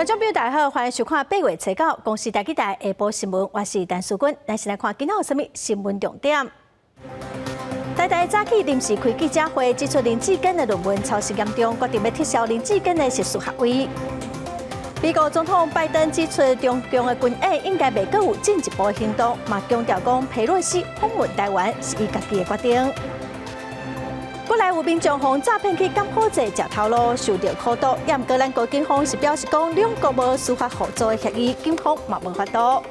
觀眾朋友大家好，歡迎收看八月初九公視台語台下晡新聞，我是陳淑君。咱先來看今仔有啥物新聞重點。台大早起臨時開記者會，指出林智堅的論文抄襲嚴重，決定欲撤銷林智堅的碩士學位。美國總統拜登指出，中共的軍演應該袂閣有進一步行動，嘛強調講佩洛西訪問台灣是伊家己的決定。閣來有民眾予詐騙去柬埔寨食頭路，受著苦毒。也毋過咱國警方是表示講，兩國無司法互助的協議，警方嘛無法度。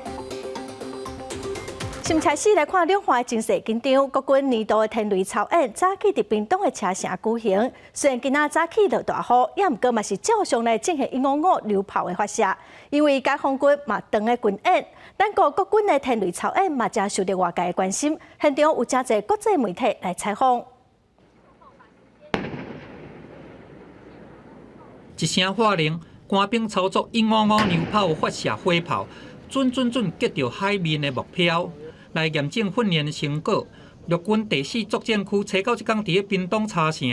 新開始來看兩岸情勢緊張，國軍年度的天雷操演早起佇屏東的車城舉行。雖然今仔早起落大雨，也毋過嘛是照常來進行155榴炮的發射。因為解放軍嘛當咧軍演，咱國國軍的天雷操演嘛誠受著外界的關心。現場有誠濟國際媒體來採訪。一聲喝令，官兵操作一五五榴炮發射火炮，準準準擊著海面的目標，來驗證訓練成果。陸軍第四作戰區初九這工佇咧屏東茶城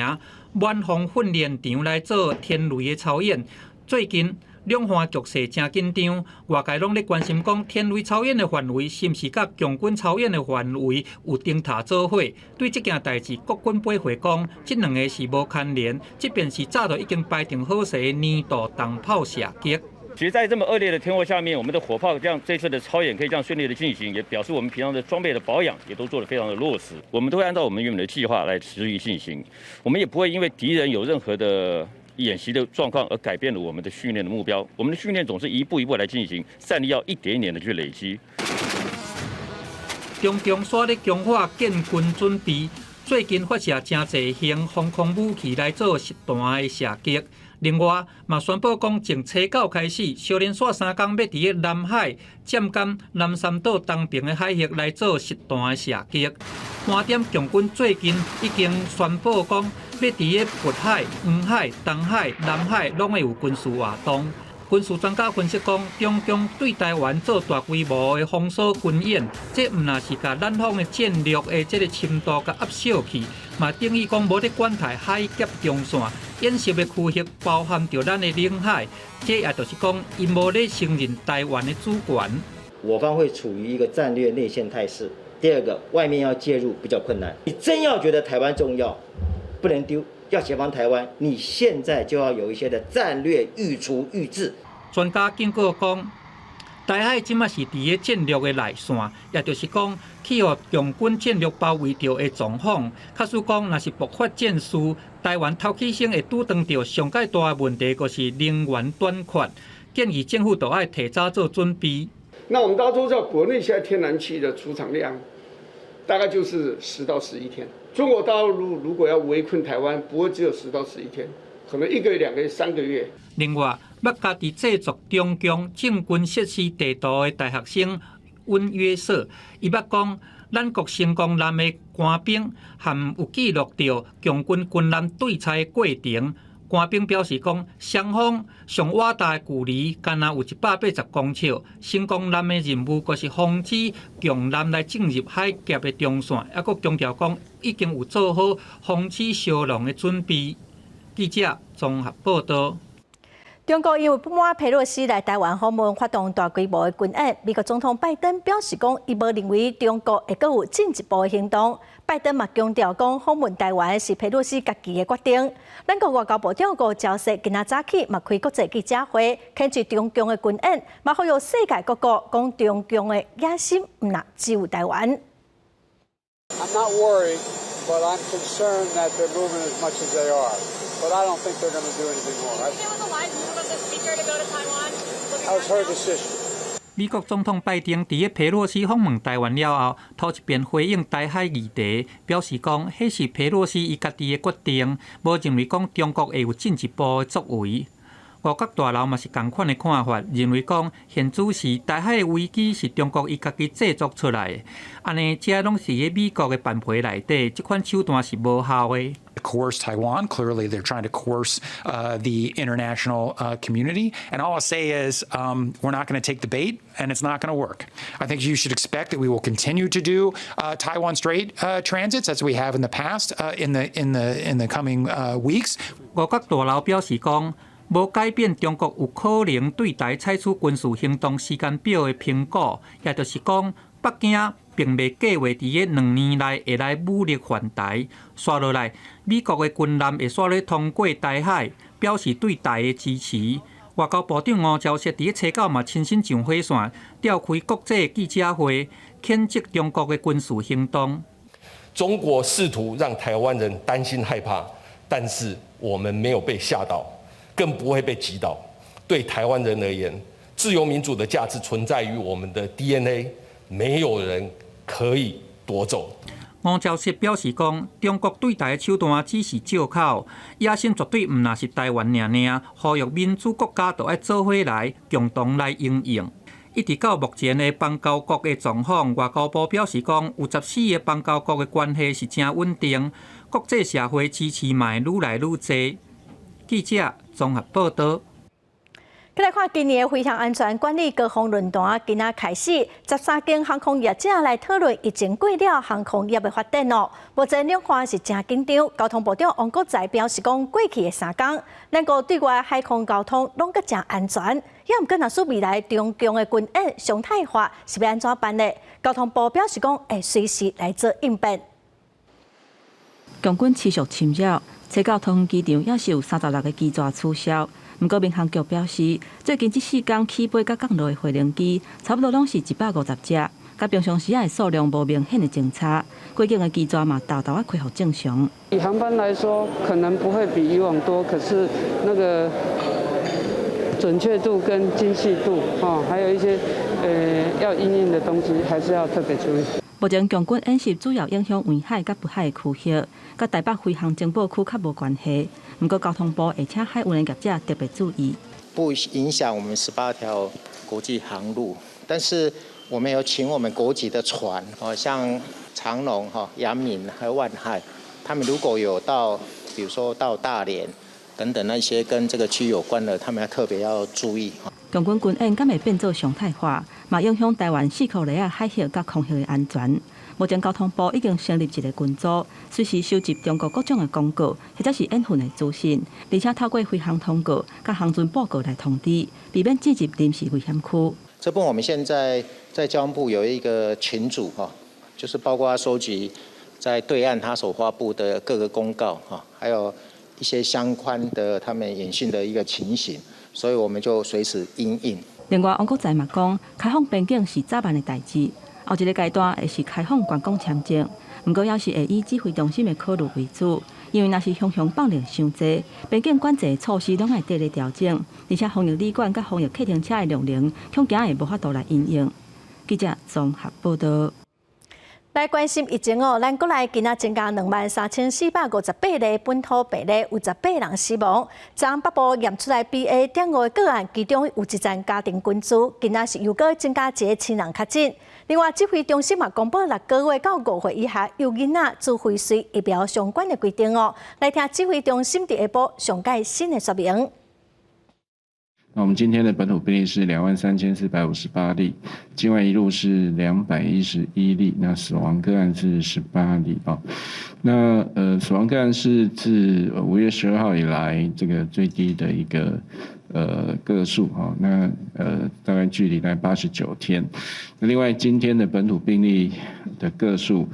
滿峰訓練場來做天雷的操演。最近兩岸局勢誠緊張，外界攏咧關心講天雷操演的範圍是毋是佮共軍操演的範圍有重疊做伙？對這件代誌，國軍回覆講，這兩个是無牽連，這便是早就已經排定好勢的年度重炮射擊。其實，在這麼惡劣的天候下面，我們的火炮這樣這次的操演可以這樣順利的進行，也表示我們平常的裝備的保養也都做得非常的落實。我們都會按照我們原本的計劃來持續進行，我們也不會因為敵人有任何的演習的狀況而改變了我們的訓練的目標。我們的訓練總是一步一步來進行，戰力要一點一點的去累積。中共煞咧強化建軍準備，最近發射誠濟型防空武器來做實彈的射擊。另外，嘛宣布講，從初九開始，相連紲三工欲佇咧南海、尖江、南山島東爿的海域來做實彈的射擊。盤點共軍最近已經宣布講，欲佇咧北海、黃海、東海、南海攏會有軍事活動。軍事專家分析講，中共對台灣做大規模的封鎖軍演，這毋但是共咱方的戰略的這个深度共壓小去，嘛等於講無咧管台海峽中線，演習的區域包含著咱的領海，這也就是講，𪜶無咧承認台灣的主權。我方會處於一個戰略內線態勢。第二個，外面要介入比較困難。你真要覺得台灣重要，不能丟。要協防台灣，你現在就要有一些的戰略預儲預置。專家警告講，台海這馬是佇咧戰略的內線，也就是講，去予共軍戰略包圍著的狀況。假使講，若是爆發戰事，台灣頭起先會拄著著上蓋大的問題，就是能源短缺。建議政府都愛提早做準備。那我們大家都知道，國內現在天然氣的儲藏量大概就是10到11天。中國大陸如果要圍困台灣，不會只有10到11天，可能一個月、2個月、3個月。另外，捌家己製作中共政軍設施地圖的大學生溫約瑟，伊捌講，咱國成功艦的官兵含有記錄著共軍軍艦對採的過程。官兵表示講，雙方上倚大的距離，敢若有180公尺。成功艦的任務，就是防止共艦來進入海峽的中線，猶閣強調講，已經有做好防止燒狼的準備。記者綜合報道。中國因為不滿佩洛西來台灣訪問，發動大規模的軍演。美國總統拜登表示講，伊無認為中國會閣有進一步的行動。拜登嘛強調講，訪問台灣是佩洛西家己的決定。咱國外交部長吳釗燮今仔早起嘛開國際記者會，譴責中共的軍演，嘛呼籲世界各國講中共的野心毋但只有台灣。 I'm not worried, but I'm concerned that they're moving as much as they are. But I don't think they're going to do anything more. Do you think it was a wise move of the speaker to go to Taiwan? That was her decision. 美國總統拜登佇咧佩洛西訪問台灣了後，頭一遍回應台海議題，表示講，彼是佩洛西伊家己的決定，無認為講中國會有進一步的作為。五角大樓嘛是仝款的看法，認為講現此時台海的危機是中國伊家己製作出來的，按呢這攏是佇美國的範圍內底，這款手段是無效的。 Coerce Taiwan. Clearly, they're trying to coerce the international community. And all I'll say is we're not going to take the bait, and it's not going to work. I think you should expect that we will continue to do Taiwan Strait transits as we have in the past in the coming weeks. 五角大樓表示講，無改變中國有可能對台採取軍事行動時間表的評估，也就是講，北京並未計劃佇這2年內會來武力犯台。紲落來，美國的軍艦會煞咧通過台海，表示對台的支持。外交部長吳釗燮佇初九嘛親身上火線，召開國際記者會，譴責中國的軍事行動。中國試圖讓台灣人擔心害怕，但是我們沒有被嚇到，更不會被擊倒。對台灣人而言，自由民主的價值存在於我們的 DNA，沒有人可以奪走。吳釗燮表示講，中國對台的手段只是藉口，野心絕對毋但是台灣爾爾，呼籲民主國家都愛做伙來，共同來因應。一直到目前的邦交國的狀況，外交部表示講，有14個邦交國的關係是誠穩定，國際社會支持嘛會愈來愈濟。記者綜合報道。來看今年的飛行安全管理高峰論壇，今仔開始，13間航空業者來討論疫情過了航空業的發展哦。目前兩岸是誠緊張，交通部長王國材表示講，過去的3工，咱國對外海空交通攏閣誠安全。也毋過，若是未來中共的軍演常態化，是欲按怎辦呢？交通部表示講，會隨時來做應變。共軍持續侵擾，初九桃園機場也是有36個機座取消。毋過民航局表示，最近這4工起飛佮降落的飛行機，差不多攏是150隻，佮平常時仔的數量無明顯的增差。過境的機座嘛，沓沓仔恢復正常。以航班來說，可能不會比以往多，可是那個準確度跟精細度，哦，還有一些要因應的東西，還是要特別注意。目前共軍演習主要影響沿海佮北海的區域，佮台北飛航情報區較無關係。毋過交通部會請海運的業者特別注意，不影響我們18條國際航路，但是我們有請我們國籍的船，哦，像長榮、哈、陽明還有萬海，他們如果有到，比如說到大連等等那些跟這個區有關的，他們要特別要注意。共軍軍演敢會變做常態化，嘛影響台灣四箍里仔海域佮空域的安全。目前交通部已經成立一個群組，隨時收集中國各種的公告，或者是演訓的資訊，而且透過飛航通告、佮航巡報告來通知，避免進入臨時危險區。這部分我們現在在交通部有一個群組，哈，就是包括收集在對岸他所發布的各個公告，哈，還有一些相關的他們演訓的一個情形，所以我們就隨時因應。另外，王國材嘛講，開放邊境是早晚的代誌，後一個階段會是開放觀光簽證，毋過猶是會以指揮中心的考慮為主，因為若是雄雄放量傷濟，邊境管制的措施攏愛綴咧調整，而且防疫旅館佮防疫客停車的量能，恐驚會無法度來因應。記者綜合報道。來關心疫情哦，咱國內今仔增加23,458例本土病例，有18人死亡。昨北部驗出來 BA.5的個案，其中有一層家庭群聚，今仔是又閣增加一个親人確診。另外，指揮中心嘛公布6個月到5歲以下幼囡仔注輝瑞疫苗相關的規定哦。來聽指揮中心佇下晡上蓋新的說明。那我們今天的本土病例是23,458例，境外移入是211例，那死亡個案是18例啊。那死亡個案是自5月12號以來這個最低的一個個數哈。那大概距離大概89天。那另外今天的本土病例的個數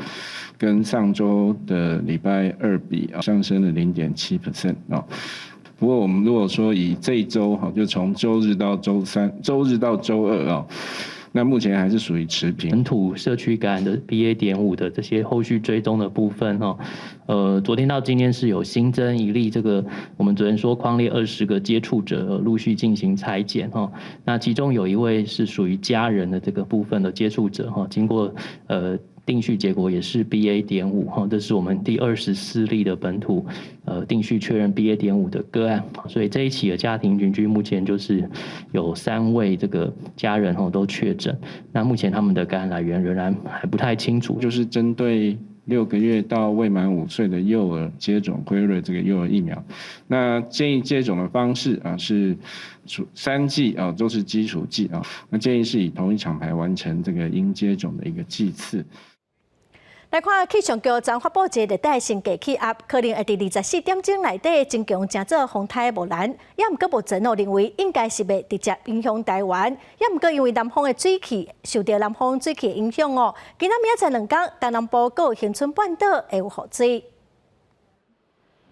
跟上週的禮拜二比啊，上升了0.7% 啊。不過我們如果說以這一週哈，就從週日到週三，週日到週二啊，那目前還是屬於持平。本土社區感染的 BA.5的這些後續追蹤的部分哈，昨天到今天是有新增一例，這個我們昨天說匡列20個接觸者陸續進行採檢哈，那其中有一位是屬於家人的這個部分的接觸者哈，經過定序結果也是 BA.5哈，這是我們第24例的本土定序確認 BA.5的個案，所以這一起的家庭群聚目前就是有三位這個家人哈都確診，那目前他們的感染來源仍然還不太清楚。就是針對6個月到未滿5歲的幼兒接種輝瑞這個幼兒疫苗，那建議接種的方式啊是三劑啊都是基礎劑啊，那建議是以同一廠牌完成這個應接種的一個劑次。來看氣象局昨發布一个熱帶性低氣壓，可能會佇24點鐘內底增強成做風颱莫蘭。也毋過目前哦認為應該是袂直接影響台灣。也毋過因為南方的水汽受著南方水汽影響哦，今仔明仔載兩工東南部閣有恆春半島會有雨水。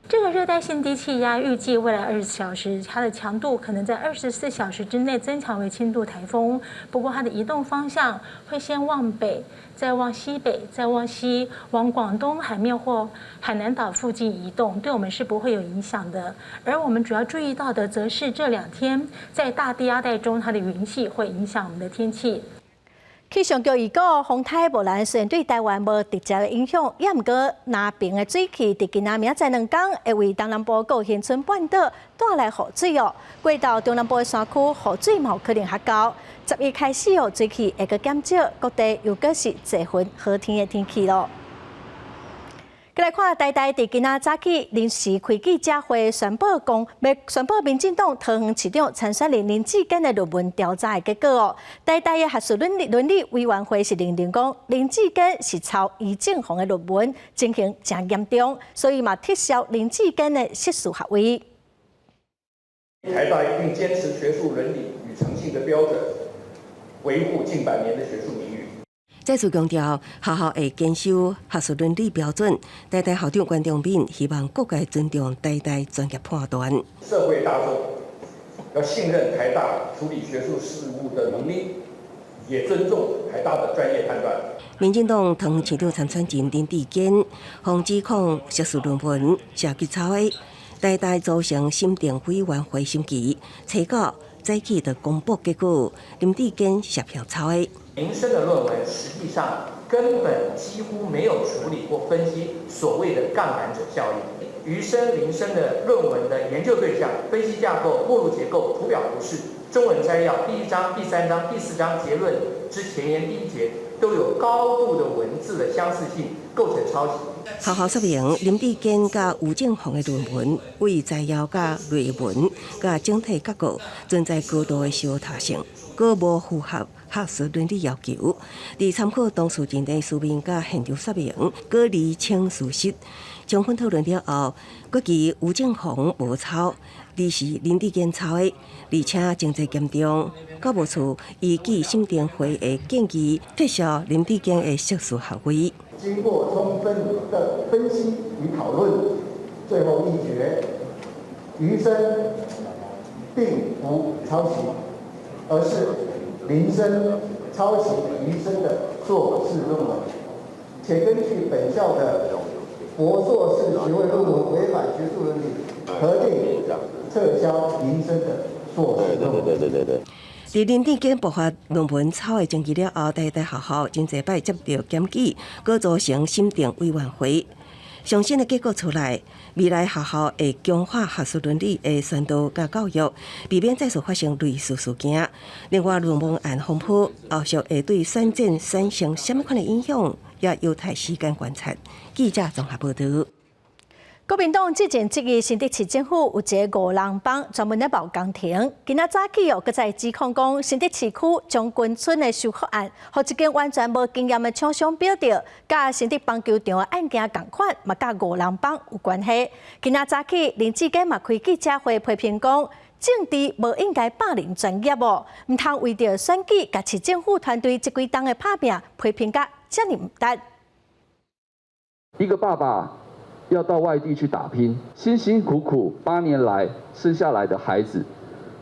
這個熱帶性低氣壓預計未來20小時，它的強度可能在24小時之內增強為輕度颱風。不過它的移動方向會先往北，再往西北，再往西，往廣東海面或海南島附近移動，對我們是不會有影響的。而我們主要注意到的，則是這兩天在大低壓帶中，它的雲系會影響我們的天氣。氣象局預告，風颱莫蘭雖然對台灣無直接的影響，也毋過南爿的水汽佇今仔明仔載兩工會為東南部閣恆春半島帶來雨水哦。過到中南部的山區，雨水嘛有可能較高。11開始哦，水汽會閣減少，各地又閣是濟雲好天的天氣囉。閣來看台大佇今仔早起臨時開記者會，宣布講，欲宣布民進黨桃園市長參選人林智堅的論文調查的結果哦。台大的學術倫理委員會是認定講，林智堅是抄余正煌的論文，情形誠嚴重，所以嘛撤銷林智堅的碩士學位。台大一定堅持學術倫理與誠信的標準，維護近百年的學術名譽。再次強調，學校會堅守學術倫理標準。台大校長關中敏希望各界尊重台大專業判斷。社會大眾要信任台大處理學術事務的能力，也尊重台大的專業判斷。民進黨桃園市長參選人林智堅，予指控碩士論文涉及抄的，台大組成審定委員會審議，初九早起就公布結果，林智堅涉嫌抄的。林生的論文實際上根本幾乎沒有處理或分析所謂的槓桿者效應。余生、林生的論文的研究對象、分析架構、目錄結構、圖表圖示、中文摘要、第一章、第三章、第四章結論之前言第一節都有高度的文字的相似性，構成抄襲。學校說明林智堅佮吳政宏的論文為摘要佮內文佮整體結構存在高度的相仝性，閣無符合學術倫理要求。佇參考當事人的書面佮現場說明，閣釐清事實，充分討論了後，決議吳政宏無抄，而是林智堅抄的，而且情節嚴重。教務處依據審定會的建議，撤銷林智堅的碩士學位。經過充分的分析與討論，最後議決，余生並無抄襲，而是林生抄襲余生的碩士論文，且根據本校的博碩士學位論文違反學術倫理，核定撤銷林生的碩士論文。對對對對對。佇林智堅爆發論文抄的爭議了後，台大學校真濟擺接著檢舉，閣組成審定委員會。上新的結果出來，未來學校會強化學術倫理的宣導佮教育，避免再次發生類似事件。另外，論文案風波後續會對選戰產生啥物款的影響，也有待時間觀察。記者綜合報導。國民黨之前質疑新竹市政府有一个五人幫專門咧謀工程，今仔早起哦，閣再指控講新竹市區將軍村的修復案，予一間完全無經驗的廠商標著，佮新竹棒球場的案件仝款，嘛佮五人幫有關係。今仔早起林智堅嘛開記者會批評講，政治無應該霸凌專業哦，毋通為著選舉，共市政府團隊這幾冬的拍拚批評甲遮爾毋值。一個爸爸要到外地去打拼，辛辛苦苦8年來生下來的孩子，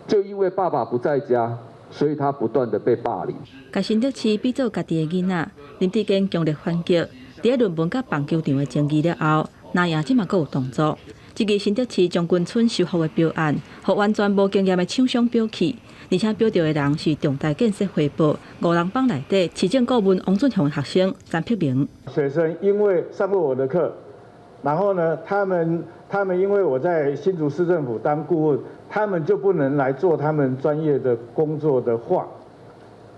就因為爸爸不在家，所以他不斷的被霸凌。共新竹市比做家己的囡仔，林智堅強烈反擊。佇咧論文佮棒球場的爭議了後，藍營這馬閣有動作。這个新竹市將軍村修復的標案，予完全無經驗的廠商標去，而且標著的人是重大建設匯報五人幫內底市政顧問王俊雄學生陳柏明。學生因為上過我的課。然後呢，他們因為我在新竹市政府當顧問，他們就不能來做他們專業的工作的話，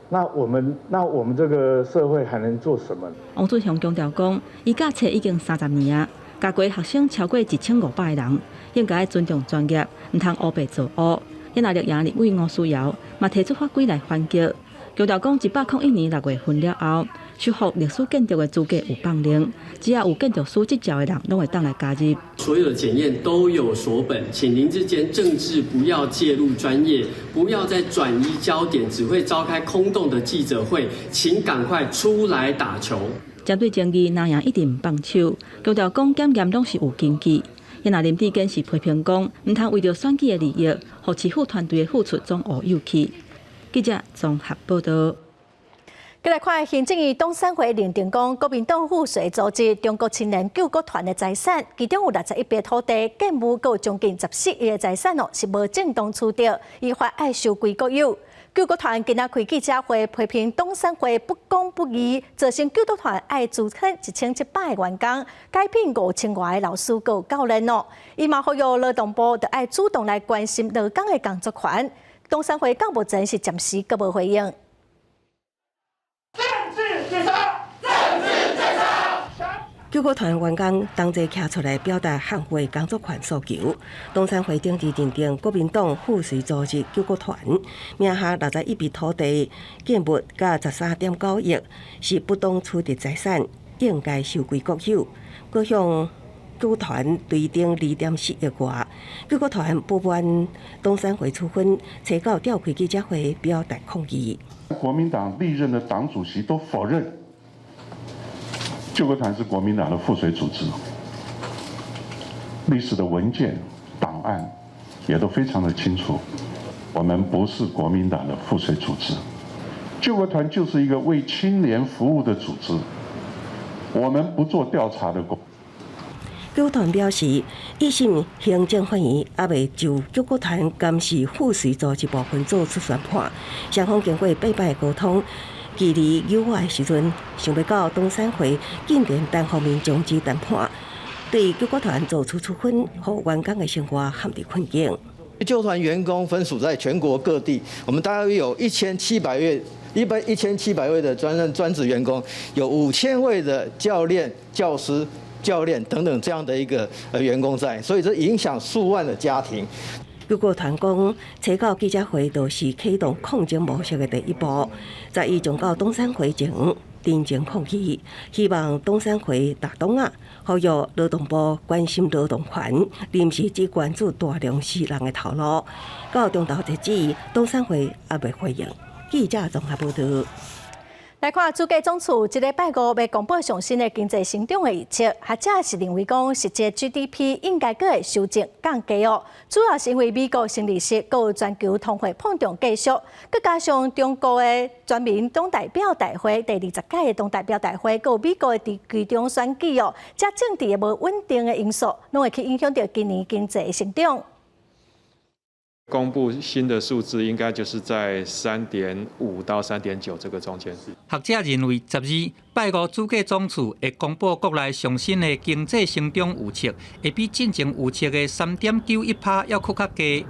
那我們這個社會還能做什麼？王俊雄強調講，伊教冊已經30年啊，教過學生超過1500個人，應該尊重專業，毋通烏白做烏。也若綠營立委吳思瑤嘛提出法規來反擊，強調講101年6月份了後，修復歷史建築的資格有放寬，只要有建築師執照的人，攏會當來加入。所有的檢驗都有所本，請林智堅政治不要介入專業，不要再轉移焦點，只會召開空洞的記者會，請趕快出來打球。針對爭議，藍營一直毋放手，強調講檢驗攏是有根據。若林智堅是批評講，毋通為著選舉的利益，予市府團隊的付出總烏有去。記者綜合報道。繼來看行政院董事會認定講，國民黨附隨組織中國青年救國團的財產，其中有61筆土地、建物，閣有將近14億的財產哦，是無正當取得，依法愛收歸國有。救國團今仔開記者會批評董事會不公不義，造成救國團愛資遣1700個員工，解聘5000外个老師閣有教練哦。伊嘛呼籲勞動部著愛主動來關心勞工的工作權。董事會到目前是暫時閣無回應。政治自殺，政治自殺。救國團員工同齊徛出來表達捍衛工作權訴求。董事會頂日認定國民黨附隨組織救國團名下61筆土地、建物佮13.9億是不當取得財產，應該收歸國有。閣向救國團追徵2.4億外，救國團不滿董事會處分，初九召開記者會表達抗議。國民黨歷任的黨主席都否認救國團是國民黨的附隨組織，歷史的文件檔案也都非常的清楚，我們不是國民黨的附隨組織，救國團就是一個為青年服務的組織，我們不做調查的工。救國團表示，一審行政法院猶未就救國團敢是附隨組織部分做出宣判，雙方經過八擺溝通，距離有的時陣，想欲到董事會竟然單方面終止談判，對救國團做出處分，予員工的生活陷佇困境。救國團員工分屬在全國各地，我們大約有1700位，一般1700位的專任專職員工，有5000位的教練、教師、教練等等這樣的一個員工在，所以這影響數萬的家庭。救國團講，初九記者會就是啟動抗爭模式的第一步，在伊將到董事會前陳情抗議，希望董事會大黨啊，呼籲勞動部關心勞動權，毋是只關注大量私人的頭路。到中晝截止，董事會猶未回應。記者綜合報道。來看主計總處，這禮拜五欲公布上新的經濟成長的預測，學者是認為講實際 GDP 應該閣會修正降低哦。主要是因為美國升利息，閣有全球通貨膨脹繼續，閣加上中國的全民黨代表大會第20屆的黨代表大會，閣有美國的期中選舉哦，這政治的無穩定的因素，攏會去影響著今年經濟的成長。公布新的數字，應該就是在3.5到3.9這個中間。學者認為，12拜五主計總處會公布國內上新的經濟成長預測，會比進前預測的3.91%猶閣較低。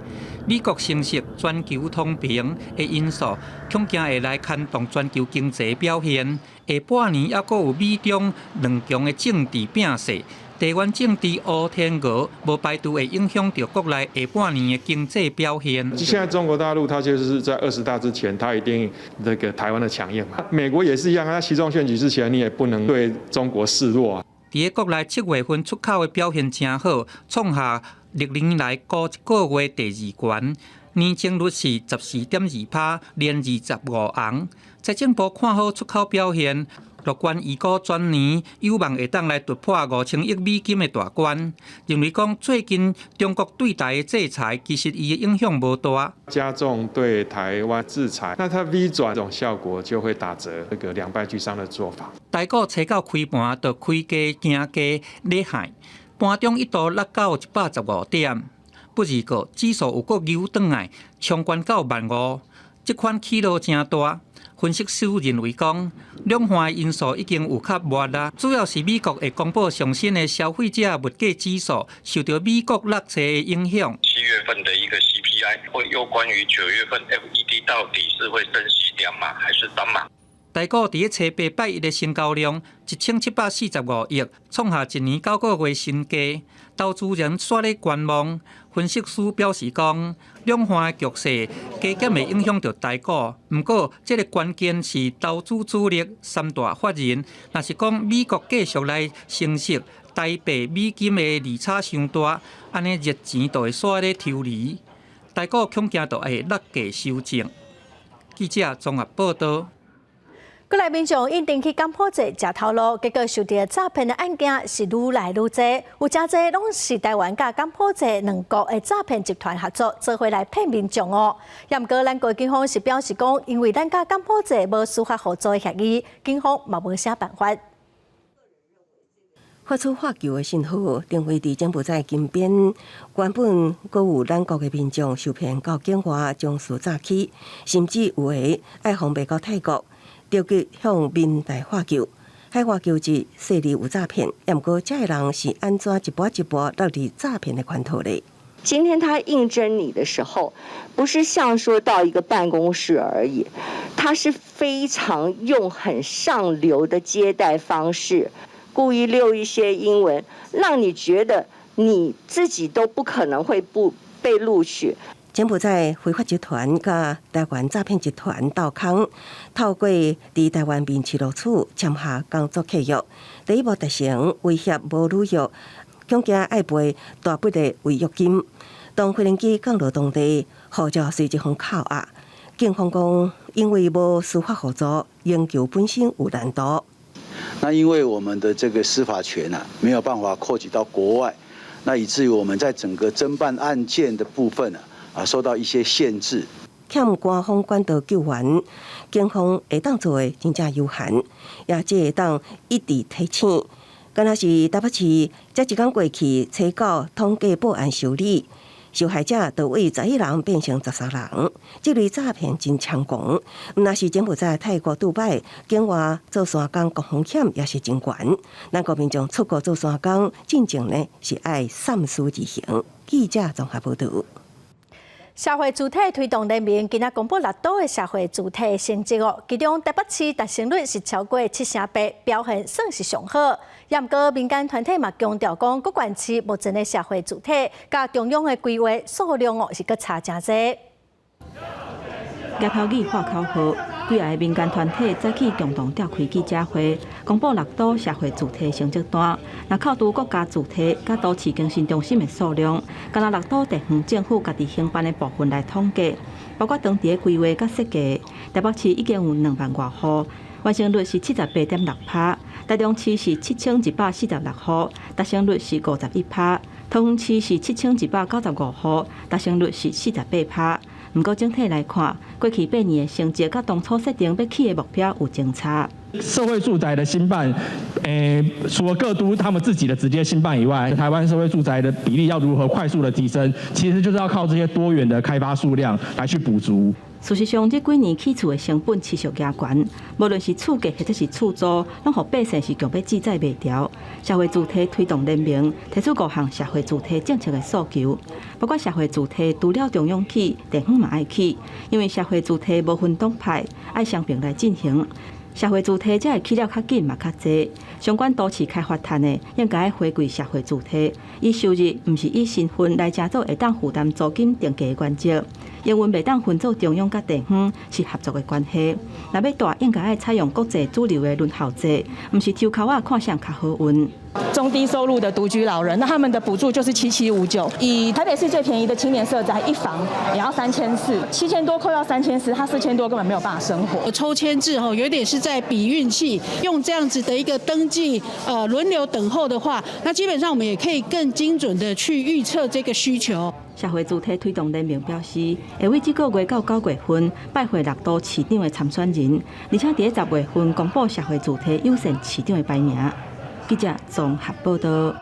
美國升息、全球通膨的因素，恐驚會來牽動全球經濟表現。下半年猶閣有美中兩強的政治拼勢。地緣政治烏天鵝，無排除會影響著國內下半年的經濟表現。現在中國大陸，它就是在20大之前，它一定那個台灣的強硬嘛。美國也是一樣，它期中選舉之前，你也不能對中國示弱啊。佇個國內7月份出口的表現誠好，創下歷年來高一個月第二懸，年增率是14.2%，連25紅。財政部看好出口表現。樂觀預估全年有望會當來突破5000億美金的大關。認為講最近中國對台的制裁，其實伊的影響無大。加重對台灣制裁，那它 V 轉這種效果就會打折，這個兩敗俱傷的做法。台股初九開盤就開低行低咧害，盤中一度落到115點，不過指數有閣扭轉來，衝關到萬5，這款起落誠大。分析師認為講，兩岸因素已經有較熱啦，主要是美國會公布上新的消費者物價指數，受著美國落債的影響。7月份的一個 CPI 會攸關於9月份 FED 到底是會升息2碼還是3碼。台股佇咧初八拜一的成交量1745億，創下一年9個月新低。投資人煞咧觀望，分析師表示講，兩岸的局勢加減會影響著台股。毋過，這個關鍵是投資主力三大法人，若是講美國繼續來升息，台幣美金的利差傷大，按呢熱錢就會煞咧抽離，台股恐驚就會落價修正。記者綜合報道。過來民眾應徵去柬埔寨食頭路，結果受著詐騙的案件是愈來愈濟，有誠濟攏是台灣佮柬埔寨兩國的詐騙集團合作，做伙來騙民眾哦。也毋過，咱國警方是表示講，因為咱佮柬埔寨無司法互助的協議，警方嘛無啥辦法。發出發球的信號，定位佇柬埔寨金邊，原本閣有咱國的民眾受騙到境外將事詐欺，甚至有的愛予賣到泰國。著急向民代發救，海外求職勢利有詐騙，毋過這个人是按怎一步一步落入詐騙的圈套裡？今天他應徵你的時候，不是像說到一個辦公室而已，他是非常用很上流的接待方式，故意溜一些英文，讓你覺得你自己都不可能會不被錄取。柬埔寨非法集團佮台灣詐騙集團鬥空，透過佇台灣面試錄取簽下工作契約，第一步達成威脅無履約，恐驚愛賠大筆的違約金。當飛行機降落當地，護照隨即予扣押。警方講，因為無司法互助，研究本身有難度。那因為我們的這個司法權啊，沒有辦法擴及到國外，那以至於我們在整個偵辦案件的部分啊，受到一些限制。欠官方管道救援，警方會當做的真正有限，也只會當一直提醒。敢若是台北市，這一工過去，初九統計報案受理，受害者就為11人變成13人。這類詐騙真猖狂，毋但是柬埔寨、泰國、杜拜境外做山工，高風險也是真懸。咱國民眾出國做山工，進前呢是愛三思而行。記者綜合報導。社會住宅推動聯盟今仔公布六都的社會住宅成績哦，其中台北市達成率是超過78%，表現算是上好。也毋過民間團體嘛強調講，各縣市目前的社會住宅佮中央的規劃數量哦是閣差誠濟。舉頭語喊口號，幾个民間團體早起共同召開記者會，公布六都社會住宅成績單。若扣除國家住宅佮都市更新中心的數量，敢若六都地方政府家己興辦的部分來統計，包括當地的規劃佮設計，台北市已經有2萬外戶，完成率是78.6%；台中市是7146戶，達成率是51%；桃園市是7195戶，達成率是48%。毋過整體來看，過去8年的成績佮當初設定欲起的目標有真差。社會住宅的興辦，除了各都他們自己的直接興辦以外，台灣社會住宅的比例要如何快速的提升，其實就是要靠這些多元的開發數量來去補足。事實上，這幾年起厝的成本持續加懸，無論是厝價或者是厝租，攏予百姓是強欲志在袂牢。社會住宅推動聯盟提出五項社會住宅政策的訴求，包括社會住宅除了中央起，地方嘛愛起，因為社會住宅無分黨派，愛雙並來進行。社會住宅才會起了較緊嘛較濟。相關都市開發趁的，應該回饋社會住宅，以收入毋是以身份來成做會當負擔租金定價的原則。營運袂當分做中央佮地方是合作的關係。若欲大，應該愛採用國際主流的輪候制，毋是抽籤仔看誰較好運。中低收入的獨居老人，那他們的補助就是7759。以台北市最便宜的青年社宅一房也要3400，7000多扣掉三千四，他4000多根本沒有辦法生活。抽籤制吼，有點是在比運氣，用這樣子的一個登記，輪流等候的話，那基本上我們也可以更精準的去預測這個需求。社會住宅推動聯盟表示，會為這個月到9月份拜會六都市長的參選人，而且佇10月份公布社會住宅優先市長的排名。記者綜合報道。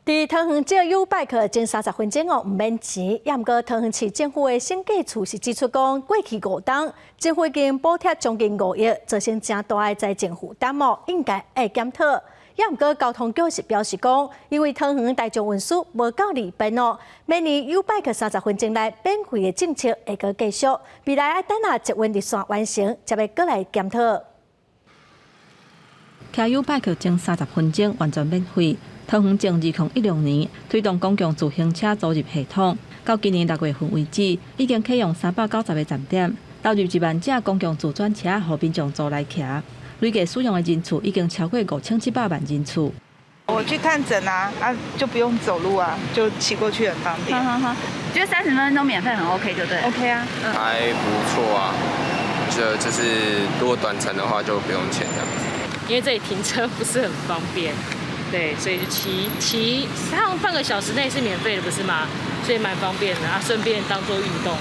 佇桃園借 U bike 前30分鐘哦，毋免錢。也毋過桃園市政府的審計處是指出講，過去5冬政府已經補貼將近5億，造成誠大的財政負擔哦，應該愛檢討。也毋過交通局是表示講，因為桃園大眾運輸無夠利便哦，明年 U bike 30分鐘內免費的政策會閣繼續，未來愛等下捷運綠線完成，才欲閣來檢討。騎 YouBike 前三十分鐘完全免費。桃園從2016年推動公共自行車租賃系統，到今年6月份為止，已經啟用390個站點，投入1萬隻公共自轉車予民眾租來騎，累計使用的人次已經超過5700萬人次。我去看診啊，啊就不用走路啊，就騎過去很方便。好好好，覺得30分鐘免費很 OK 就對。 OK 啊，還不錯啊，就是如果短程的話就不用錢這樣子。因為這裡停車不是很方便，對，所以就騎騎上半個小時內是免費的，不是嗎？所以蠻方便的啊，順便當做運動。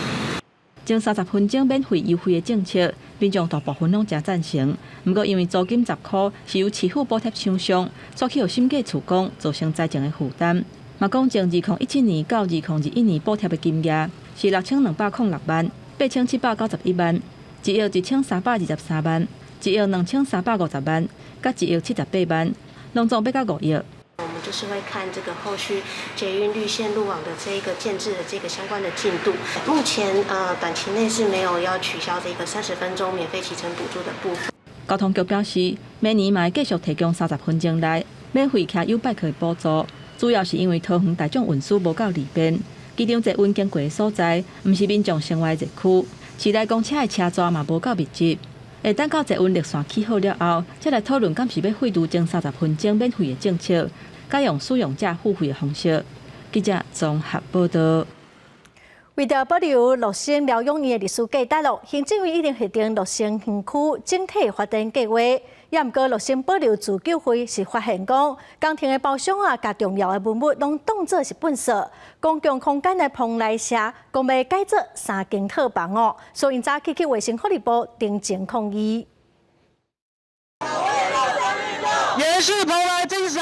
前三十分鐘免費優惠的政策，民眾大部分攏誠贊成。毋過因為租金10箍是由市府補貼廠商，煞去予審計處講造成財政的負擔。嘛講從2017年到2021年補貼的金額是6206萬、8791萬、1億1323萬、1億2350萬，佮1億78萬，攏總欲到5億。我們就是會看這個後續捷運綠線路網的這個建置的這個相關的進度。目前短期內是沒有要取消這個30分鐘免費騎乘補助的部分。交通局表示，明年嘛會繼續提供三十分鐘內免費騎 YouBike 的補助，主要是因為桃園大眾運輸無夠利便，機場捷運經過的所在，毋是民眾生活的熱區，市內公車的車站嘛無夠密集。會等到捷運綠線起好了後，才來討論敢是欲廢除前三十分鐘免費的政策，改用使用者付費的方式。記者綜合報道。為著保留樂生療養院的歷史價值咯，行政院已經核定樂生園區整體發展計劃。也毋過樂生保留自救會是發現講，工程的包商啊，共重要的文物攏當做是糞掃，公共空間的蓬萊社講欲改做三間套房哦，所以早起去衛生福利部陳情抗議。延續蓬萊精神。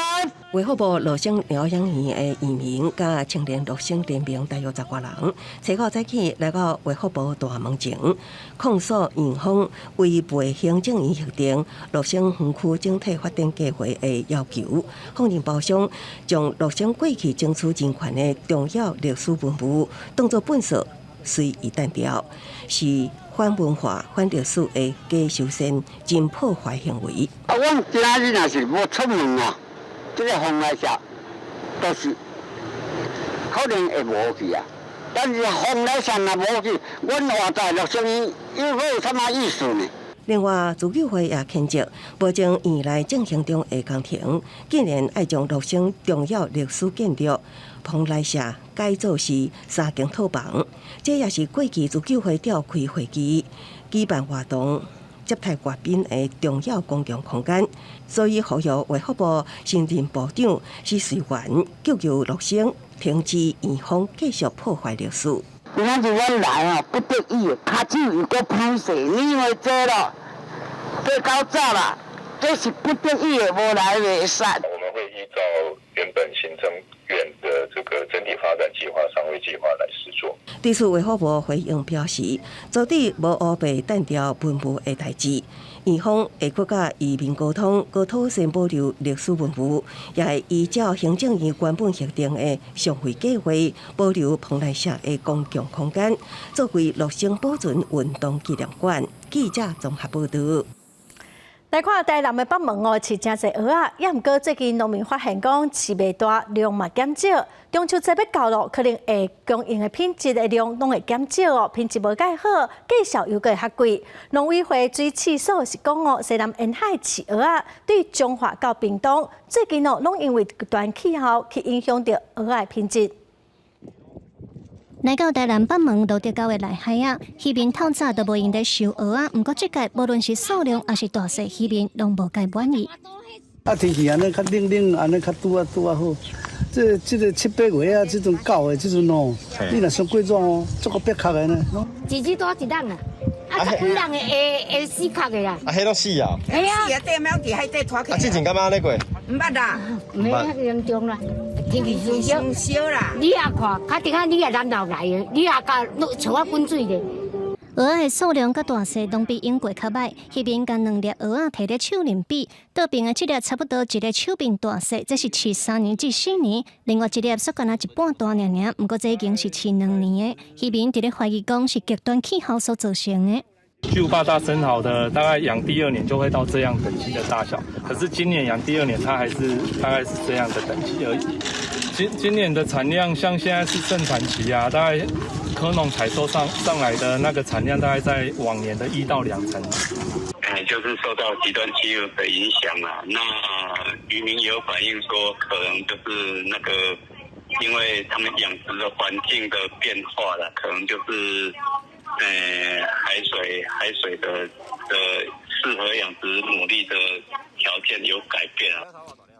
衛福部樂生療養院的院民佮青年樂生聯盟大約10外人，初九早起來到衛福部大門前，控訴院方違背行政院核定樂生園區整體發展計劃的要求，放任包商將樂生過去爭取人權的重要歷史文物當作糞掃隨意擲掉，是反文化、反歷史的假修身、真破壞行為。啊，阮今仔日若是無出門啊，這個蓬萊社都是可能會無去啊。但是蓬萊社若無去，阮活在樂生院又有啥物意思呢？另外，自救會也譴責，目前院內進行中的工程，竟然愛將樂生重要歷史建築蓬萊社改造是三間套房，這也是過去自救會召開會議、舉辦活動、接待外賓的重要公共空間，所以呼籲衛福部新任部長施瑞元救救樂生，停止院方繼續破壞歷史。今仔日阮來哦，不得已，跤手又閣歹勢，你以為這咯，爬較早啦，這是不得已的，無來袂使。我們會依照原本行政院的這個整體發展計劃、上位計劃來實作。對此，衛福部回應表示，絕對無烏白擲掉文物的代誌。院方會閣佮移民溝通，閣妥善保留歷史文物，也會依照行政院原本核定的上位計劃，保留蓬萊社的公共空間，作為樂生保存運動紀念館。記者綜合報道。來看台南的北門哦，飼誠濟蚵仔，也毋過最近農民發現講飼袂大，量嘛減少。中秋節欲到咯，可能會供應的品質的量攏會減少哦，品質無蓋好，價數又閣會較貴。農委會水試所是講哦，西南沿海飼蚵仔，對彰化到屏東，最近哦，攏因為極端氣候去影響著蚵仔的品質。來到台南北門蘆竹溝的內海仔，漁民透早都無閒咧收蚵仔，毋過這屆無論是數量抑是大細，漁民攏無蓋滿意。啊，天氣按呢較冷冷，按呢較拄仔拄仔好。這個七八月啊，這陣九月這陣哦，你若傷過熱哦，足夠煏殼的呢。一隻多一籠啊，啊十幾人會會會死殼的啦。啊，彼攏死啊！係啊，死啊，綴貓佇海底拖起。啊，之前敢捌按呢過？毋捌啦，毋遐嚴重啦，天氣傷燒啦。你也看，較定下你也南投來的，你也共像我滾水咧。蚵仔的數量佮大細攏比往過較䆀，漁民共兩粒蚵仔提咧手面比，倒爿的這粒差不多一个手柄大細，這是飼3年至4年；另外一粒煞干焦一半大爾爾，毋過這已經是飼2年的。漁民佇咧懷疑講是極端氣候所造成的。巨無霸大生蠔的大概養第二年就會到這樣等級的大小，可是今年養第二年，它還是大概是這樣的等級而已。今年的產量，像現在是盛產期啊，大概蚵農採收上來的那個產量，大概在往年的1到2成。哎，就是受到極端氣候的影響啦。那漁民有反映說，可能就是那個，因為他們養殖的環境的變化啦，可能就是，海水的適合養殖牡蠣的條件有改變啊。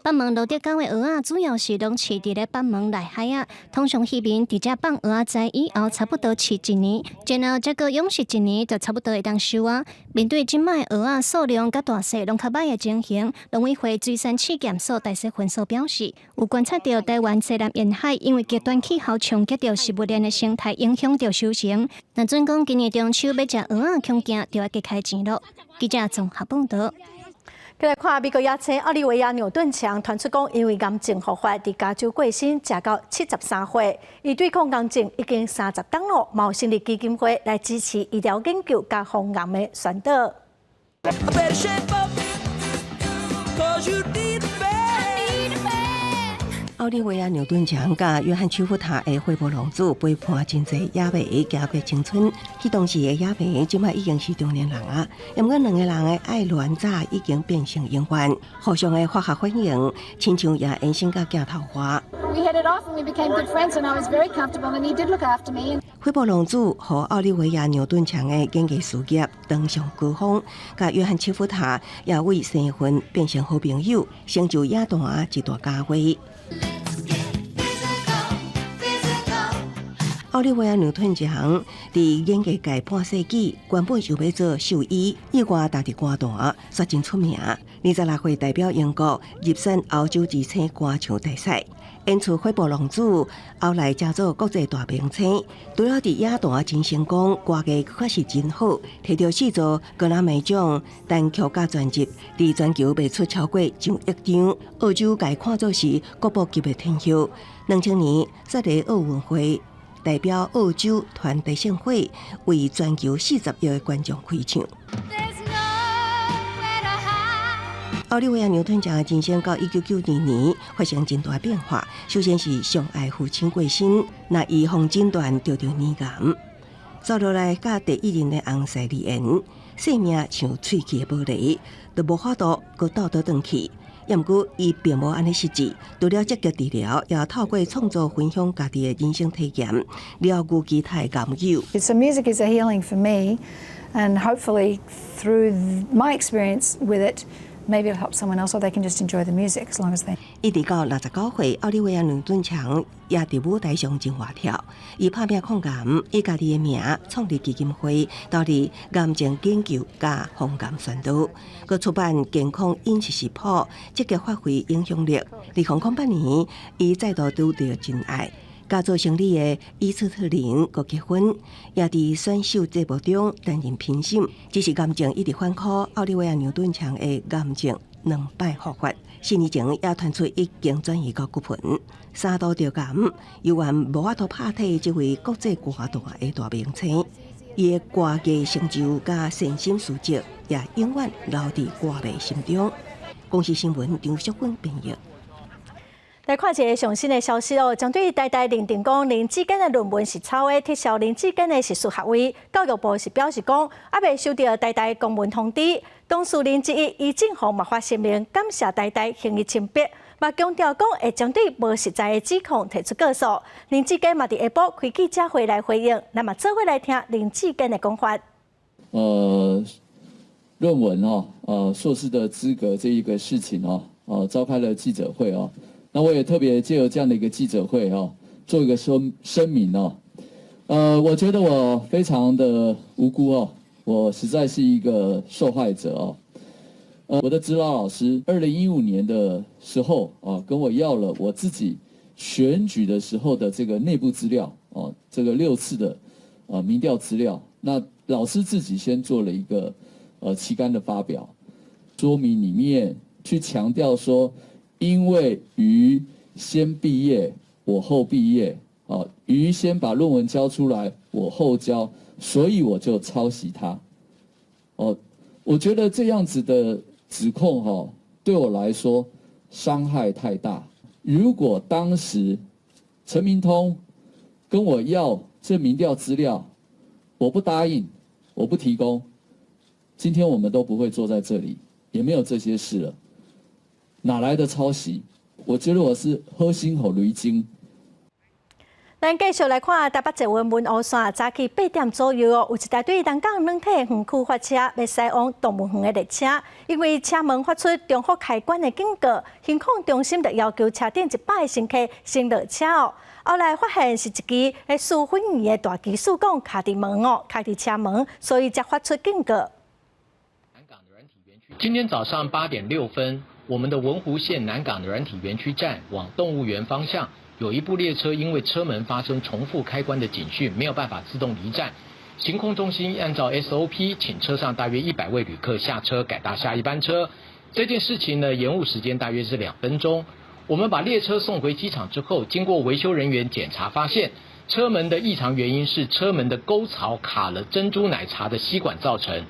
北門蘆竹港的蚵仔主要是攏飼佇咧北門內海仔，通常漁民佇遮放蚵仔仔以後，差不多飼一年，然後再閣養殖一年，就差不多會當收啊。面對這擺蚵仔數量佮大細攏較䆀的情形，農委會水產試驗所大勢分所表示，有觀察著台灣西南沿海因為極端氣候衝擊著食物鏈的生態，影響著收成。若準講今年中秋欲食蚵仔，恐驚就愛加開錢囉。記者綜合報導。來看美國歌星奧利維亞紐頓強傳出講，因為癌症復發，佇加州過身，食到73歲。伊對抗癌症已經30冬囉，嘛有成立基金會來支持醫療研究佮防癌的宣導。I better shape up, 'cause you need a man. 奧利維亞牛頓強佮約翰丘福塔的火舞浪子陪伴真濟影迷行過青春，彼當時的影迷這擺已經是中年人啊。毋過兩个人的愛戀早已經變成永遠，互相的化學反應，親像也延伸到鏡頭外。 We hit it off and we became good friends, and I was very comfortable, and he did look after me. 火舞浪子予奧利維亞牛頓強的演藝事業登上高峰，佮約翰丘福塔也為生分變成好朋友，成就影壇一大佳話。Let's get physical, physical. 奧利維亞牛頓強佇演藝界半世紀，原本想欲做獸醫，意外踏入歌壇，煞真出名。26歲代表英國入選歐洲之星歌唱大賽，演出《火舞浪子》，後來成做國際大明星。除了佇影壇真成功，歌藝確實真好，摕著四座格萊美獎單曲佮專輯，佇全球賣出超過1億張。澳洲共伊看做是國寶級的天后。2000年雪梨奧運會，代表澳洲團體聖火，為全球40億的觀眾開唱。There's nowhere to hide. 奧利維亞牛頓強的人生到1992年發生真大變化。首先是上愛父親過身，那伊予診斷著著乳癌，接落來佮第一任的翁婿離緣，性命像碎去的玻璃，都無法度閣倒轉去。毋過，伊並無按呢失志，除了積極治療，也透過創作分享家己的人生體驗，療癒其他的癌友。 So music is a healing for me, and hopefully through my experience with it, maybe it'll help someone else, or they can just enjoy the music as long as they. 一直到69歲，奧利維亞牛頓強也佇舞台上真活跳。伊拍拚抗癌，以家己的名創立基金會，投入癌症研究佮防癌宣導，閣出版健康飲食食譜，積極發揮影響力。2008年，伊再度拄著真愛，佮做生理的伊斯特林閣結婚，也佇選秀節目中擔任評審。只是癌症一直反覆，奧利維亞牛頓強的癌症兩擺復發。4年前也傳出已經轉移到骨盆，三度著癌，猶原無法度拍退這位國際歌壇的大明星。伊的歌藝成就佮善心事蹟，也永遠留佇歌迷心中。公視新聞張淑芬編譯。來看一个上新的消息哦，針對台大認定講林志堅的論文是抄的，撤銷林志堅的碩士學位。教育部是表示講，猶未收著台大公文通知。當事人之一余正煌嘛發聲明，感謝台大還伊清白，嘛強調講會針對無實在的指控提出告訴。林志堅嘛佇下晡開記者會來回應，咱嘛做伙來聽林志堅的講法。論文哦，碩士的資格這一個事情哦，召開了記者會哦。那我也特別借由這樣的一個記者會哦，做一個聲明哦。我覺得我非常的無辜哦，我實在是一個受害者哦。我的指導老師2015年的時候啊，跟我要了我自己選舉的時候的這個內部資料哦，這個六次的民調資料。那老師自己先做了一個期刊的發表，說明裡面去強調說，因為於先畢業，我後畢業，哦，於先把論文交出來，我後交，所以我就抄襲他。哦，我覺得這樣子的指控，哈，對我來說傷害太大。如果當時陳明通跟我要這民調資料，我不答應，我不提供，今天我們都不會坐在這裡，也沒有這些事了。哪來的抄襲？我覺得我是好心予雷驚。咱繼續來看台北捷運文湖線，早起8點左右哦，有一台對南港軟體園區發車，欲駛往動物園的列車，因為車門發出重複開關的警告，行控中心就要求車頂100個乘客先落車哦。後來發現是一支咧輸粉圓的大機豎管卡佇門哦，卡佇車門，所以才發出警告。今天早上8點6分，我們的文湖線南港軟體園區站往動物園方向，有一部列車因為車門發生重複開關的警訊，沒有辦法自動離站。行控中心按照 SOP，請車上大約100位旅客下車，改搭下一班車。這件事情呢，延誤時間大約是2分鐘。我們把列車送回機場之後，經過維修人員檢查，發現車門的異常原因是車門的溝槽卡了珍珠奶茶的吸管造成。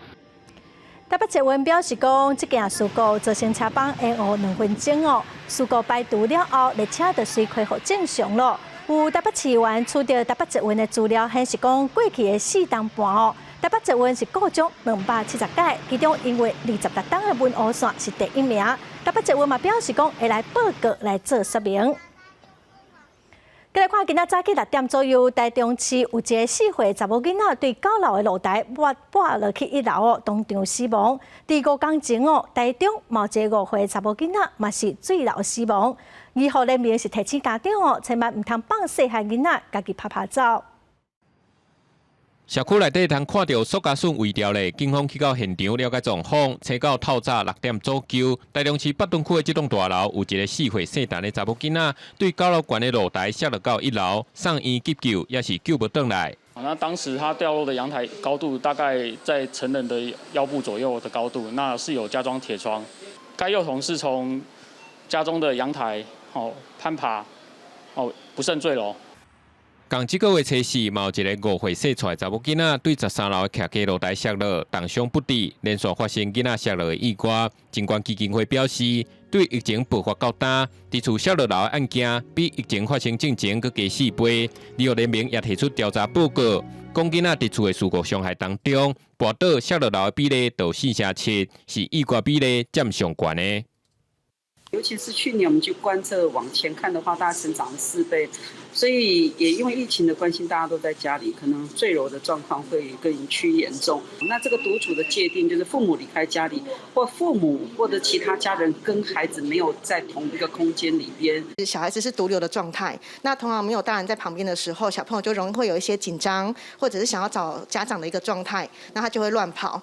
台北捷運表示講，這件事故造成車班延誤2分鐘哦。事故排除了後，列車就隨恢復正常咯。有台北市議員取得台北捷運的資料，顯示講過去的4冬半哦，台北捷運是故障270擺，其中營運26冬的文湖線是第一名。台北捷運嘛表示講會來報告來做說明。繼來看，今仔早起6點左右，台中市有一个4歲查某囡仔對9樓的露台跋落去1樓哦，當場死亡。佇5工前哦，台中嘛有一个5歲查某囡仔嘛是墜樓死亡。醫護人員是提醒家長哦，千萬毋通放細漢囡仔家己趴趴走。社區內底通看著塑膠筍毀掉咧，警方去到現場了解狀況。初九透早6點左右，台中市北屯區的這棟大樓有一个4歲姓陳的查某囡仔，對9樓懸的露台摔落到1樓，送院急救也是救無轉來。那當時他掉落的陽台高度大概在成人的腰部左右的高度，那是有加裝鐵窗。該幼童是從家中的陽台哦攀爬，哦不慎墜樓。仝這个月初四，嘛有一个5歲細跩查某囡仔對13樓的徛家露台摔落，重傷不治，連續發生囡仔摔落的意外。疾管基金會表示，對疫情爆發到今，佇厝摔落樓的案件比疫情發生進前閣加4倍。醫護聯盟也提出調查報告，講囡仔佇厝的事故傷害當中，跋倒摔落樓的比例到4成7，是意外比例佔上懸的。尤其是去年，我們就觀測往前看的話，大概成長了4倍，所以也因為疫情的關係，大家都在家裡，可能墜樓的狀況會更趨嚴重。那這個獨處的界定，就是父母離開家裡，或父母或者其他家人跟孩子沒有在同一個空間裡邊。小孩子是獨留的狀態，那通常沒有大人在旁邊的時候，小朋友就容易會有一些緊張，或者是想要找家長的一個狀態，那他就會亂跑。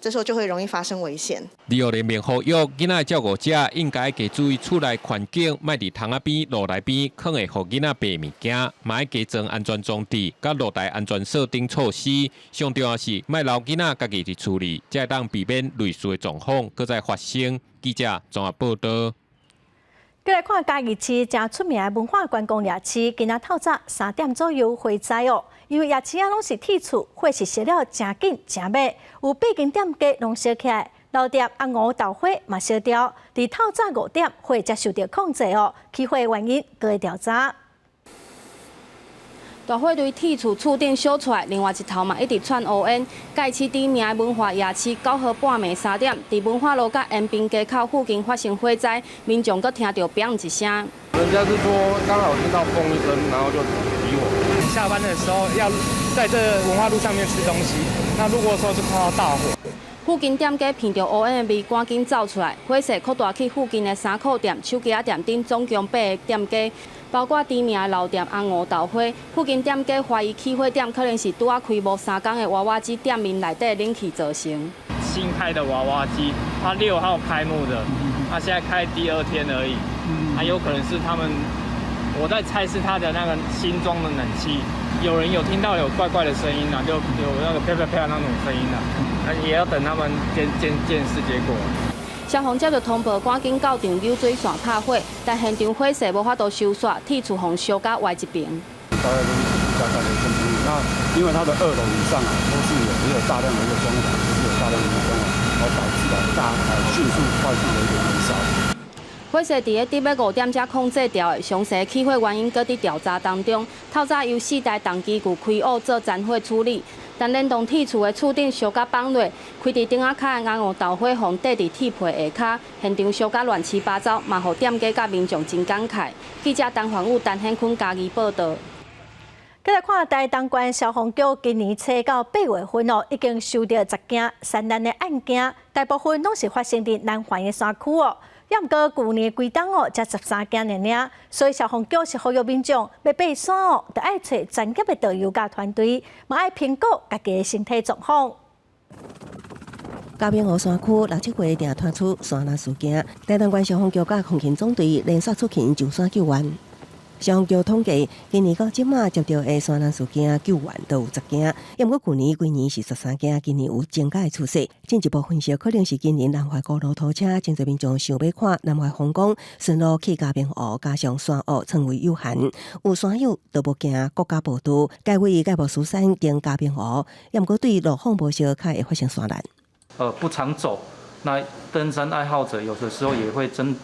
這時候就會容易發生危險。醫護聯盟呼籲，囡仔的照顧者應該加注意厝內環境，莫佇窗仔邊、露台邊，囥會予囡仔爬物件，嘛愛加裝安全裝置，佮露台安全鎖等措施。上重要是，莫留囡仔家己佇厝裡，才會當避免類似的狀況閣再發生。記者綜合報導。閣來看嘉義市誠出名的文化觀光夜市，今仔透早3點左右火災哦，因為夜市仔攏是鐵厝，火勢燒了誠緊誠猛，有八間店家攏燒起來，老店紅芋豆花嘛燒掉。佇透早5點，火才受著控制哦，起火原因閣會調查。大火對鐵厝厝頂燒出來，另外一頭嘛一直竄烏煙。嘉義市知名的文化夜市9號半暝3點，佇文化路佮延平街口附近發生火災，民眾閣聽著砰一聲。人家是說剛好聽到砰一聲，然後就起火。下班的時候要在這文化路上面吃東西，那路過的時候就看到大火。附近店家聞著烏煙的味，趕緊走出來，火勢擴大去附近的衫褲店、手機仔店等，總共8个店家。包括知名的老店紅芋豆花，附近店家懷疑起火點可能是拄仔開無3工的娃娃機店面內底冷氣造成。新開的娃娃機，它6號開幕的，它現在開第2天而已，還有可能是他們，我在猜是他的那個新裝的冷氣，有人有聽到有怪怪的聲音啊，就有那個啪啪啪那種聲音啊，也要等他們鑑視結果。消防接著通報，趕緊到場搝水線拍火，但現場火勢無法度收煞，鐵厝予燒甲歪一邊。大概就是加蓋的建築物，那因為它的2樓以上啊，都是有也有大量的一個裝潢，就是有大量提供哦，而導致了大迅速快速的一個燃燒。火勢佇咧佇欲5點才控制牢的，詳細起火原因閣佇調查當中。透早由四台重機具開挖做殘火處理，但連同鐵厝的厝頂燒甲崩落，開佇頂仔跤的紅黃豆花予綴佇鐵皮下跤，現場燒甲亂七八糟，嘛予店家佮民眾真感慨。記者陳環武、陳顯坤嘉義報導。繼來看台東縣消防局今年初到8月份哦，已經收著10件山難的案件，大部分攏是發生佇南環的山區哦。也毋過舊年規冬哦，才13件爾爾，所以消防局是呼籲民眾欲爬山哦，著愛揣專業的導遊佮團隊，嘛愛評估家己的身體狀況。嘉明湖山區六七月定傳出山難事件，台東縣消防局佮防勤總隊連續出勤上山救援。消防局統計，今年到這馬接著的山難事件救援都有10件，毋過舊年規年是13件，今年有增加的趨勢。進一步分析，可能是今年南橫公路塗車，真濟民眾想欲看南橫風光，順路去嘉明湖，加上山屋床位有限，有山友都無驚國家報道，改位蓋木獅山登嘉明湖，毋過對路況無熟，較會發生山難。不常走，那登山愛好者有的時候也會真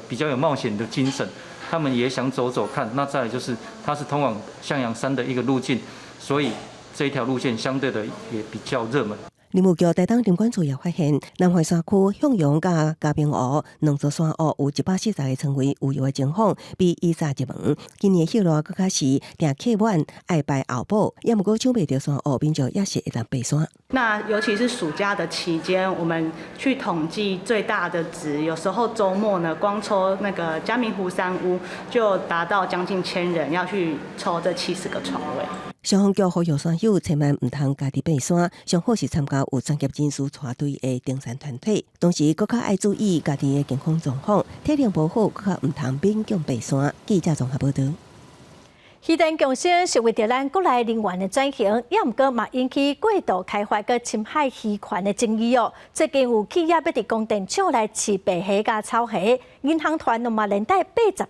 比較有冒險的精神。他們也想走走看，那再來就是它是通往向陽山的一個路徑，所以這一條路線相對的也比較熱門。林務局台東林管處也發現，南橫山區向陽佮嘉明湖兩座山屋有140個床位預約的情況，比以前熱門。今年熱熱閣較是訂客滿愛排後補，也毋過搶袂著山屋，民眾也是會當爬山。那尤其是暑假的期間，我們去統計最大的值，有時候週末呢，光抽那個嘉明湖山屋就達到將近1000人要去抽這70個床位。消防局呼籲山友千萬毋通家己爬山，上好是參加有專業人士帶隊的登山團體。同時，閣較愛注意家己的健康狀況，體能無好，閣較毋通勉強爬山。記者綜合報導。漁電共生是為著咱國內能源的轉型，也毋過嘛引起過度開發佮侵害魚權的爭議哦。最近有企業欲佇光電廠來飼白蝦佮草蝦，銀行團嘛連貸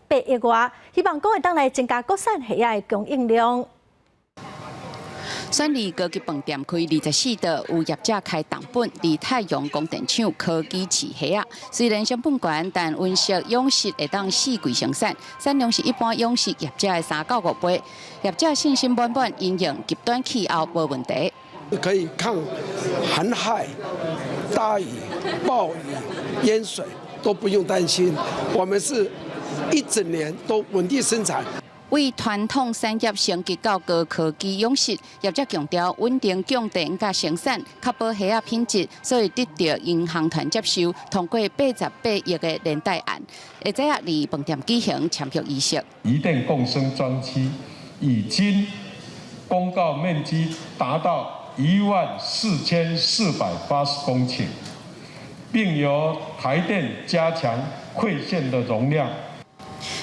88億外，希望講會當來增加國產蝦仔的供應量。選里高級飯店開24道，有業者開重本，佇太陽光電廠科技飼蝦仔。雖然成本懸，但溫室養殖會當四季生產，產量是一般養殖業者的3到5倍。業者信心滿滿，因應極端氣候無問題。可以抗寒害、大雨、暴雨、淹水都不用擔心。我們是一整年都穩定生產。為傳統產業升級到高科技養殖，業者強調穩定供電佮生產，確保蝦仔品質，所以得著銀行團接受，通過88億的連貸案。下晝仔佇飯店舉行簽約儀式。漁電共生專區已經公告面積達到14,480公頃，並由台電加強饋線的容量。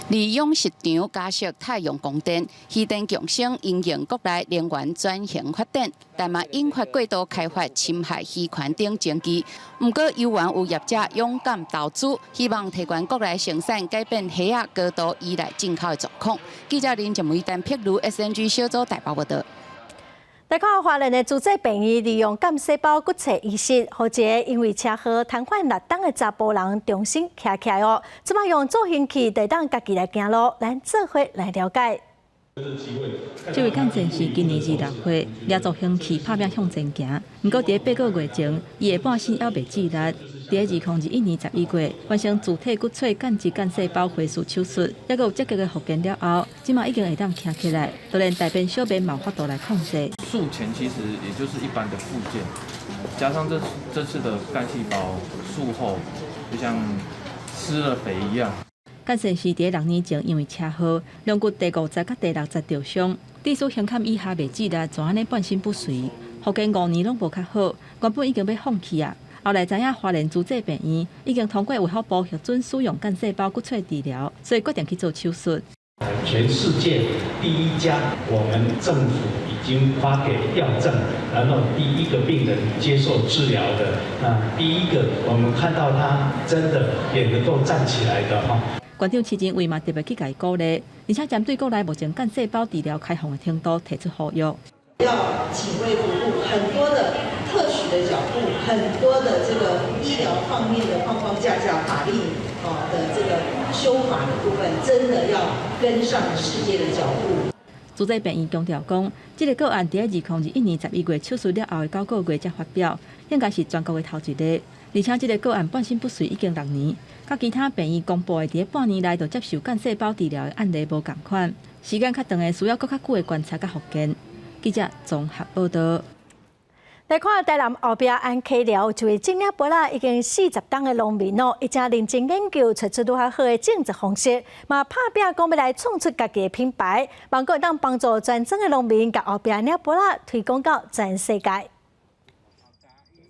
利用市場加設太陽光電，漁電共生因應國內能源轉型發展，但嘛引發過度開發、侵害魚權等爭議。毋過，猶原有業者勇敢投資，希望提懸國內生產，改變蝦仔高度依賴進口的狀況。記者林靜梅、陳碧如 SNG 小組台北報導。來看花蓮的慈濟病院利用幹細胞骨髓移植，予一个因為車禍癱瘓6冬的查埔人重新徛起來哦。這擺用助行器就當家己來行路，咱做伙來了解。這位幹戰士今年26歲，舉助行器拍拚向前行。毋過佇8個月前，伊的半身猶袂智力。佇2021年11月，完成自體骨髓間質幹細胞回輸手術，猶閣有積極的復健了後，這馬已經會當徛起來，就連大便小便嘛有法度來控制。術前其實也就是一般的復健，加上這次的幹細胞術後，就像施了肥一樣。幹戰士佇6年前因為車禍，龍骨第五節佮第六節著傷，致使胸坎以下袂智力，就按呢半身不遂。復健5年攏無較好，原本已經欲放棄啊。後來知影花蓮慈濟病院已經通過衛福部核准使用幹細胞骨髓治療，所以決定去做手術。全世界第一家，我們政府已經發給藥證，然後第一個病人接受治療的，那第一個我們看到他真的也能夠站起來的哈。縣長徐仁偉嘛特別去共伊鼓勵，而且針對國內目前幹細胞治療開放的程度提出呼籲。要警衛服務，很多的特許的腳步，很多的這個醫療方面的框框架架、法令哦的這個修法的部分，真的要跟上世界的腳步。主治病院強調講，這个個案佇2021年11月手術了後的9個月才發表，應該是全國的頭一例。而且這个個案半身不遂已經6年，佮其他病院公布的佇半年內就接受幹細胞治療的案例無仝款，時間較長的需要閣較久的觀察佮復健。記者綜合報導。來看台南後壁安溪寮，一位種領芭樂已經40冬的農民哦，伊誠認真研究，揣出愈較好的種植方式，嘛拍拚講欲來創出家己的品牌，望閣會當幫助全省的農民，共後壁領芭樂推廣到全世界。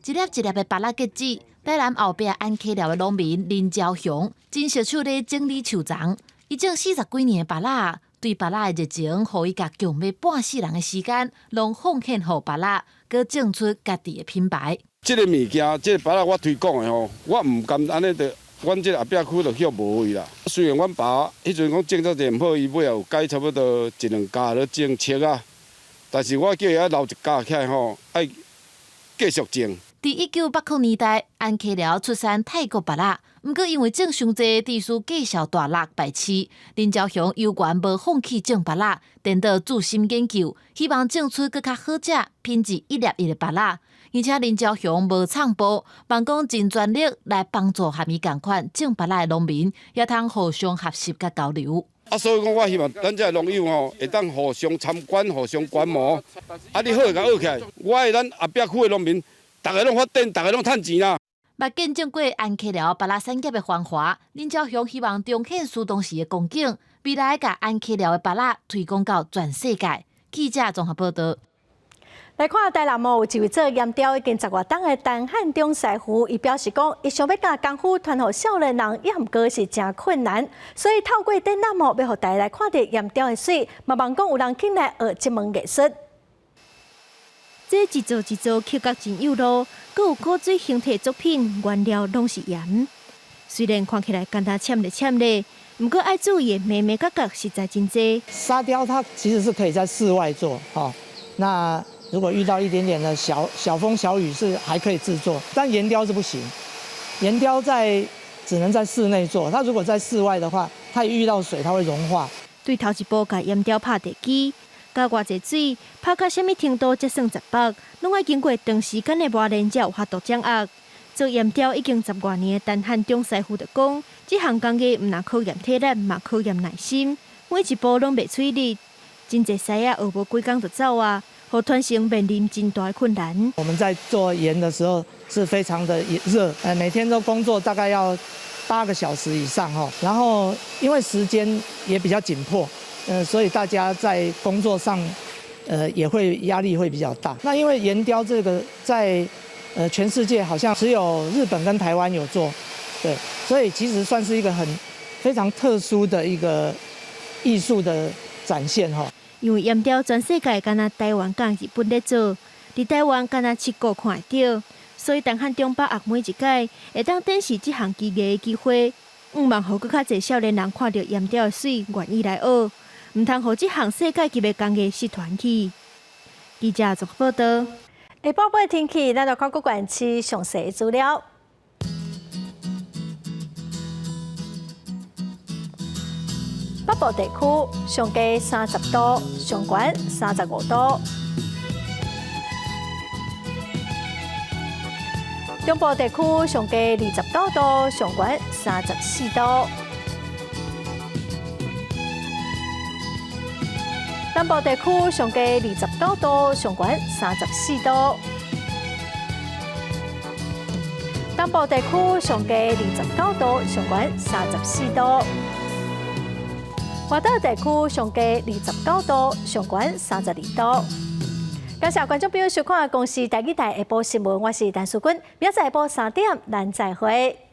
一粒一粒的芭樂結籽，台南後壁安溪寮的農民林昭雄真熟手咧整理樹叢，伊種40幾年的芭樂。對芭樂的熱情，予伊共強欲半世人的時間，攏奉獻予芭樂，閣種出家己的品牌。這个物件，這个芭樂我推廣的吼，我毋甘按呢著，阮這个後壁區就叫無去啦。雖然阮爸彼陣講種遮濟毋好，伊尾仔有改差不多一兩家咧種粟仔，但是我叫伊愛留一家起來吼，愛繼續種。佇1980年代，安溪寮出產泰國芭樂，毋過因為種傷濟，致使價數大落敗市。林昭雄猶原無放棄種芭樂，顛倒注心研究，希望種出閣較好食、品質一粒一的芭樂。而且林昭雄無藏步，望講盡全力來幫助和伊仝款種芭樂的農民，也通互相學習佮交流。啊，所以講，我希望咱這个農友吼，會當互相參觀、互相觀摩。啊，你好會共學起來，我的咱後壁區的農民。逐个攏發展，逐个攏趁錢啦。捌見證過安溪寮芭樂產業的繁華，林昭雄希望重現蘇東時的光景，未來共安溪寮的芭樂推廣到全世界。記者綜合報導。來看台南哦，有一位做鹽雕已經10外冬的陳漢中師傅，伊表示講，伊想欲共功夫傳予少年人，也毋過是誠困難，所以透過展覽哦，欲予大家來看著鹽雕的媠，嘛望講有人肯來學這門藝術。這一座一座刻甲真幼路，閣有古錐形體作品，原料攏是鹽。雖然看起來敢若攕咧攕咧，毋過愛注意的眉眉角角實在真濟。沙雕它其實是可以在室外做，哈。那如果遇到一點點的小小風小雨是還可以製作，但鹽雕是不行，鹽雕在只能在室內做。它如果在室外的話，它一遇到水，它會融化。對頭一步共鹽雕拍地基。加偌濟水，拍到啥物程度才算十目，攏愛經過長時間的磨練才有法度掌握。做鹽雕已經10外年的陳漢中師傅就講，這項工藝毋但考驗體力，嘛考驗耐心，每一步攏袂吹力。真濟師仔學無幾工就走啊，予傳承面臨真大的困難。我們在做鹽的時候是非常的熱，每天都工作大概要8個小時以上哈，然後因為時間也比較緊迫。所以大家在工作上，也會壓力會比較大。那因為鹽雕這個在，全世界好像只有日本跟台灣有做，對，所以其實算是一個很非常特殊的一個藝術的展現哈。因為鹽雕全世界干焦台灣佮日本咧做，佇台灣干焦七股看會著，所以陳漢中把握每一擺會當展示這項技藝的機會，向望予閣較濟少年人看著鹽雕的媠，願意來學。毋通予這項世界級的工藝失傳去。記者綜合報導。下晡晡天氣，咱來看各縣市詳細資料。北部地區上低30度，上懸35度。中部地區上低29度，上懸34度。南部地區上低29度，上懸34度。東部地區上低29度，上懸34度。外島地區上低29度，上懸32度。感謝觀眾朋友收看《公視台語台》下晡新聞，我是陳淑君，明仔載下晡3點，咱再會。